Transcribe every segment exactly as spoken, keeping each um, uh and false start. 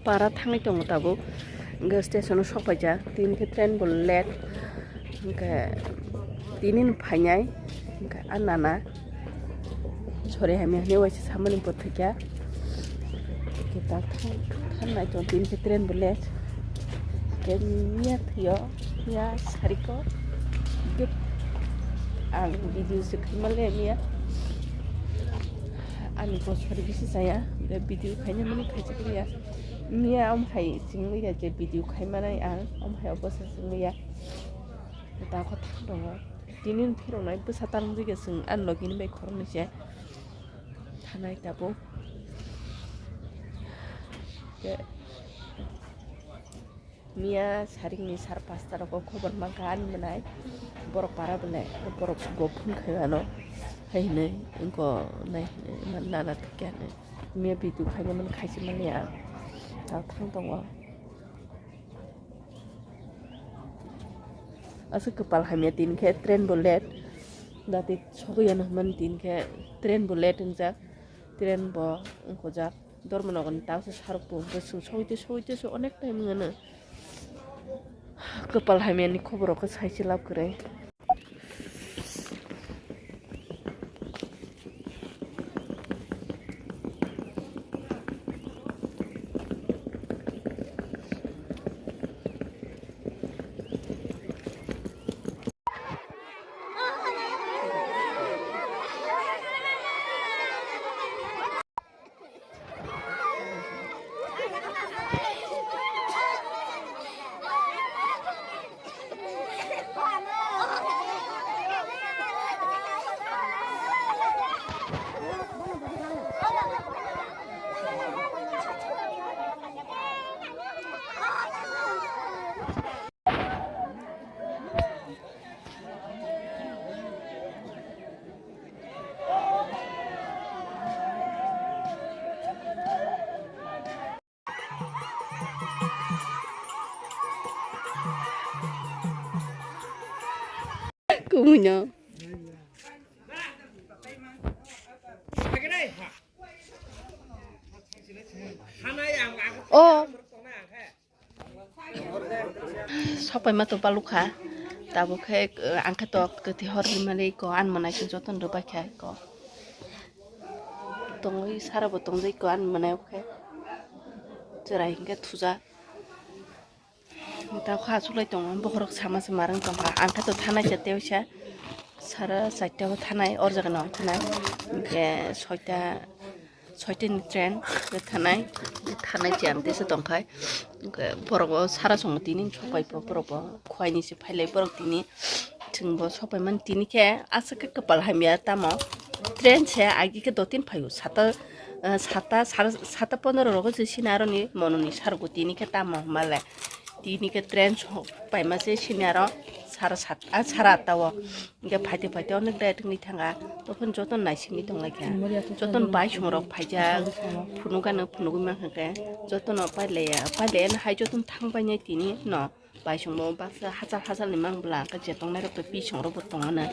Para thangwi tongo tabuk. Hwnkhe station o sok paijak. Tini khe train bo late. Hwnkhe tini no phainai. Hwnkhe a nana. Sori hamya hwnwi waisa samani bwthwikha. Hwnkhe ta thang-, thangnai tong tini khe train bo late. Hwnkhe miya thwio, miya sariko. Hwnkhe ang video se khaima le miya. Ani bosor bisi chaya. Video khaina mani khaisa khaia. Miya om hai chwngwi ya je video khai manai ang, om hai obo se chwngwi ya. Da kho thang tongo. Tini phirok nai bwsa tang jige chwng ani logi ni bai khoroknwi se thanai tabuk. Te miya saringni sar pasta rogo khobor mankha ani mwnai borok para bwle borok bo phone khai mano hai hinwi wngko nai hinwi nana thwkya hinwi. Miya video khaina mani khaisi mani ang ta thang tongo. Aswk kwpal hamya tini khe train bo late. Dati sogwi ya nang mani tini khe train bo late wngjak. Train bo wngkojak. Dharmanagar ni ta se sarok bo hwnkhe chwng sogwi tei sogwi tei se onek time wngya no. Kwpal hamya ni khobor rok khe sai se lab kwrwi. Kumunya. Oh. Sopai ma to balukha. Tabuk khe, eh, ang khe to kwthwi hor hinmani ko ani mwnai khe jotono rwbaikha ko. Tongwi sara bo tongwi ko ani mwnai khe. Chwrai hinkhe thujak. Ta kha suklai tongo, bokhorok sama se marwng tongkha. Ang khe to thanai se tei waisa sara charta o thanai, or jaga no ang thanai. Hinkhe soita, soita ni train thanai, thanai se ang tesa tongkhai. Hinkhe borok o sara songo tini sopai po borok bo khuaini se phailai borok tini. Chwng bo sopai mani tini khe aswk khe kwpal hamya tamo. Train se agi khe dotin phaio sata, eh, sata, sar-, sata pondro rogo se sini aroni mononi sargo tini khe tamo hwnba le. Tini khe train sok paima se sini aro sara sat, ah, sara atta o. Hinkhe phaite phaite onek date wngwi thanga. Tokon joto naisingwi tonglaikha. Jotono bai songrok phaijak. Phunukgano phunugwi mankha khe. Jotono pailaiya, pailaiya no hai jotono thang painai tini no. Bai songbo baksa hachal hachal ni mang bwla, khe je tongnai rok to pi songrok bo tongo no.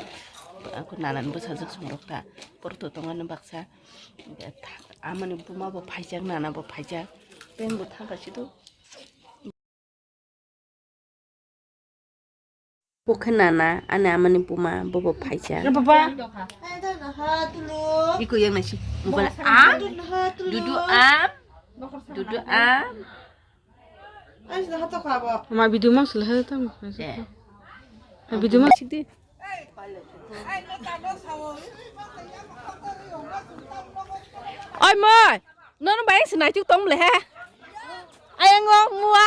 Ako nanan bwsajwk songrok ta. Borok to tongo no baksa. Amoni buma bo phaijak, nana bo phaijak. Peng bo thangkha sido. Bo khe nana, ani amani buma, bo bo phaijak. Iko yang nasi. Mobile a. Dudu a. Dudu a. Ma video ma sila hai tang. Eh. Ma video ma sik di. Oi moi, nono bai sinai tuk tong le he. Ayang o mua.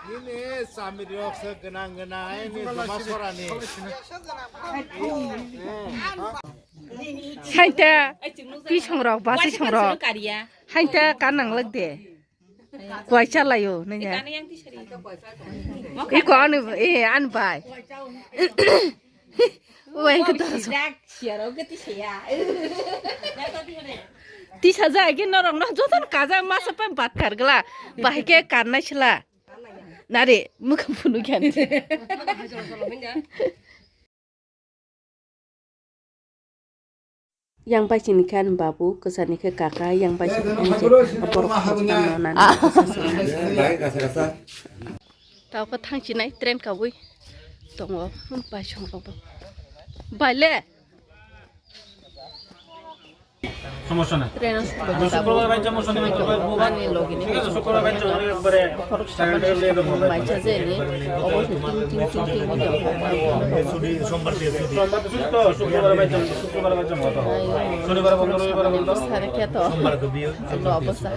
Nini samiri rok se gwnang gwnang, ini joma sorani. Hainte, pisong rok, basi song rok. Hainte, kanang lagde. Kuaisa layo, nanya. Iko anu, eh, an bai. Weng ke toro. Tisa ja, agi norok no joton kaja masa pai bat kar gla. Bahai ke karnai sila. Nare, mukha phunu khan. Yang pai chini khan babu, kwsani khe kaka, yang pai chini khan je borok khoroksa no nani. Tao kha thang chinai train kawi tongo, pai song rok bo. Bai le. সমস্যা নাই। Train-o আমি শুক্রবার বাইর যাবো, শনিবার করবো। Ani logini ঠিক আছে, শুক্রবার বাইর যাবো, আমি একবারে খরচ সাড়ে আটটায় লেগে যাবো। Bacha jeni, obo se tin tin tin tin ni jok. ছুটি, সোমবার দিয়ে ছুটি। সোমবার তো ছুটি তো, শুক্রবার বাইর যাবো, শুক্রবার বাইর যাবো তো। Ayo. শনিবার বন্ধ, রবিবার বন্ধ। Sare khe to. সোমবার তো বিয়ে। Alo obo sa.